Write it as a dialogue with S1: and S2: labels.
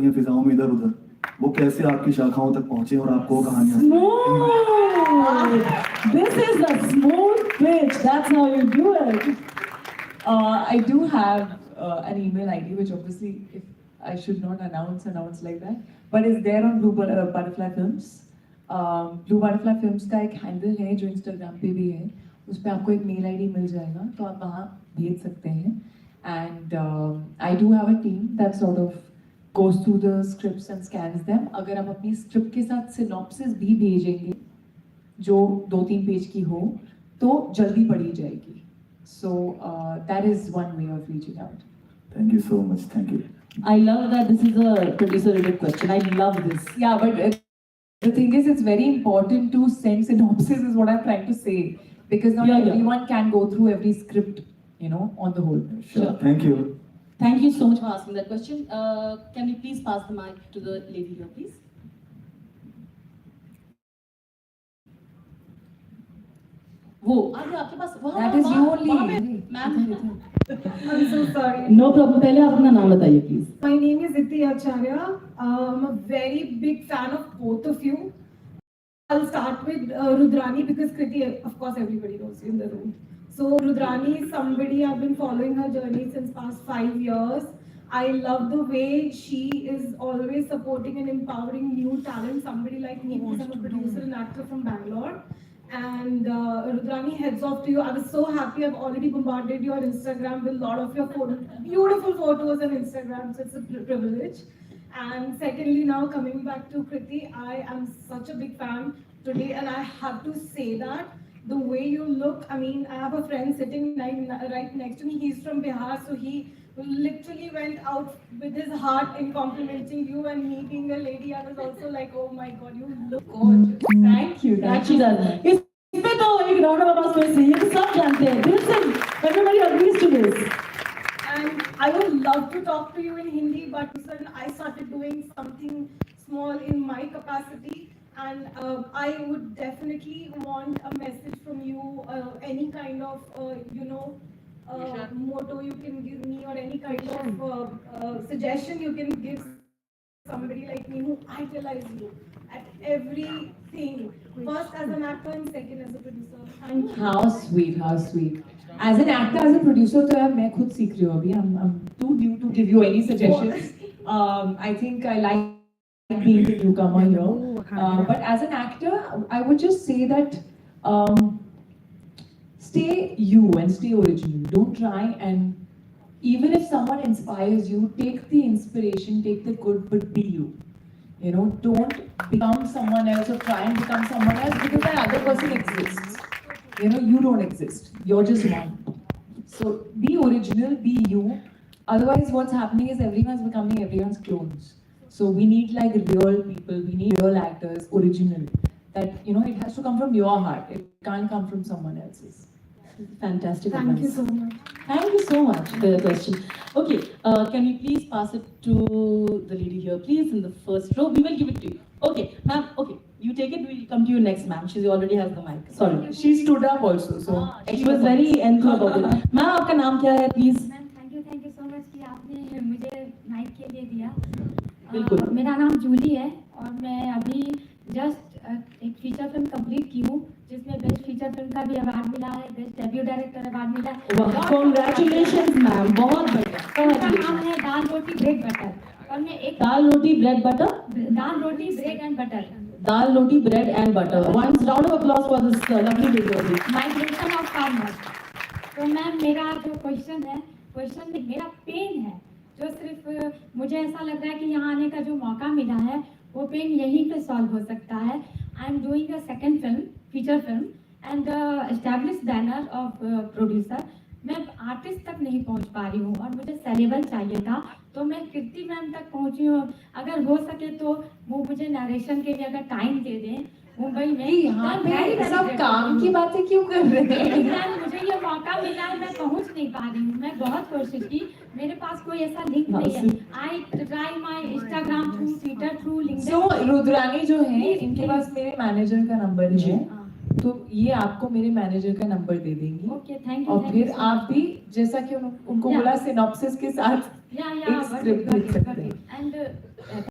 S1: हैं फिजाओं में इधर उधर, वो कैसे आपकी शाखाओं तक पहुंचे और आपको वो कहानियां?
S2: Smooth. This is a smooth pitch. That's how you do it.
S3: I do have an email ID, which obviously if I should not announce like that, but it's there on Blue Butterfly Films. Blue Butterfly Films का एक handle है जो Instagram pay भी है, उस पर आपको एक mail ID मिल जाएगा, तो आप वहाँ भेज सकते हैं. And I do have a team that sort of goes through the scripts and scans them. अगर आप अपनी स्क्रिप्ट के साथ सिनॉप्सिस भी भेजेंगे, जो 2-3 पेज की हो, तो जल्दी पढ़ी जाएगी. So that is one way of reaching out.
S1: Thank you so much, thank you.
S2: I love that this is a producer related question. I love this.
S3: Yeah, but the thing is, it's very important to send synopsis, is what I'm trying to say, because not everyone can go through every script on the whole.
S2: Sure.
S1: Thank you.
S2: Thank you so much for asking that question. Can we please pass the mic to the lady here, please? वो आगे आपके pass वहाँ.
S3: That is you only.
S2: Ma'am.
S4: I'm so sorry.
S2: No problem. पहले आप अपना नाम बताइए, please.
S4: My name is Iti Acharya. I'm a very big fan of both of you. I'll start with Rudrani because Kriti, of course, everybody knows you in the room. So Rudrani is somebody I've been following her journey since past 5 years. I love the way she is always supporting and empowering new talent, somebody like me, because I'm a producer and actor from Bangalore. And Rudrani, heads off to you. I was so happy. I've already bombarded your Instagram with a lot of your beautiful photos on Instagram. So it's a privilege. And secondly, now coming back to Kriti, I am such a big fan today, and I have to say that the way you look, I mean, I have a friend sitting right next to me. He's from Bihar, so he literally went out with his heart in complimenting you, and me being a lady, I was also like, "Oh my God, you look gorgeous."
S3: Thank you.
S2: That she does. इसमें तो एक round of applause फिर से, ये तो सब जानते हैं दिल से. Everybody agrees to this.
S4: And I would love to talk to you in Hindi, but sudden I started doing something small in my capacity, and I would definitely want a message from you, any kind of motto you can give me, or any kind of suggestion you can give somebody like me who idolize you at everything. First as an actor and second as a producer. Thank you.
S3: How sweet, how sweet. As an actor, as a producer, तो यार मैं खुद सीख रही हूँ अभी. I'm too new to give you any suggestions. I think I like being the newcomer here. But as an actor, I would just say that stay you and stay original. Don't try and, even if someone inspires you, take the inspiration, take the good, but be you. Don't become someone else or try and become someone else because that other person exists. You don't exist. You're just one. So be original, be you. Otherwise, what's happening is everyone's becoming everyone's clones. So we need, like, real people, we need real actors, original. That it has to come from your heart. It can't come from someone else's.
S2: Fantastic
S4: Thank you
S2: advice.
S4: So much.
S2: Thank you so much for the question. Okay, can we please pass it to the lady here, please, in the first row? We will give it to you. Okay, ma'am. Okay, you take it. We'll come to you next, ma'am. She already has the mic. Sorry.
S3: She stood up also, so
S2: She was very enthused about it. Ma'am, आपका नाम क्या है, please?
S5: Ma'am, thank you so much कि आपने मुझे mic K लिए दिया.
S2: बिल्कुल.
S5: मेरा नाम जूली है और मैं अभी जस्ट एक फीचर फिल्म कंप्लीट की हूँ, जिसमें बेस्ट फीचर फिल्म का भी अवार्ड मिला है, बेस्ट डेब्यू डायरेक्टर अवार्ड मिला है.
S2: Congratulations, ma'am. बहुत बढ़िया.
S5: फिल्म का नाम
S2: Congratulations.
S5: है दाल रोटी ब्रेड बटर और मैं एक
S2: dal roti bread butter.
S5: Dal roti bread and butter.
S2: Dal roti bread and butter. One round of applause for this lovely lady.
S5: Migration of farmer. तो मैम, मेरा जो क्वेश्चन है, क्वेश्चन नहीं, मेरा पेन है, जो सिर्फ मुझे ऐसा लग रहा है कि यहाँ आने का जो मौका मिला है, वो पेन यहीं पे सॉल्व हो सकता है. I am doing a second film, feature film, and establish banner of producer. मैं आर्टिस्ट तक नहीं पहुंच पा रही हूँ और मुझे सेलेबल चाहिए था, तो मैं कीर्ति मैम तक पहुंची हूँ. अगर हो सके तो वो मुझे नरेशन के लिए अगर टाइम दे दें मुंबई में.
S3: यहाँ
S5: तो I'm very,
S3: pay
S5: very
S3: sub
S5: grateful.
S3: काम की बातें क्यों कर रहे हैं?
S5: मैम, मुझे ये मौका मिला है, मैं पहुंच नहीं पा रही हूँ. मैं बहुत कोशिश की, मेरे पास कोई ऐसा लिंक नहीं है. I try my Instagram through, Twitter through,
S3: so
S5: link.
S3: Rudrani जो है,
S5: Please,
S3: इनके
S5: please.
S3: पास मेरे मैनेजर का नंबर है, तो ये आपको मेरे मैनेजर का नंबर दे देंगी
S5: Okay, thank you.
S3: और फिर आप भी, जैसा कि उनको बोला, सिनॉप्सिस के साथ
S5: या
S3: एक स्क्रिप्ट लिख सकते हैं.
S5: एंड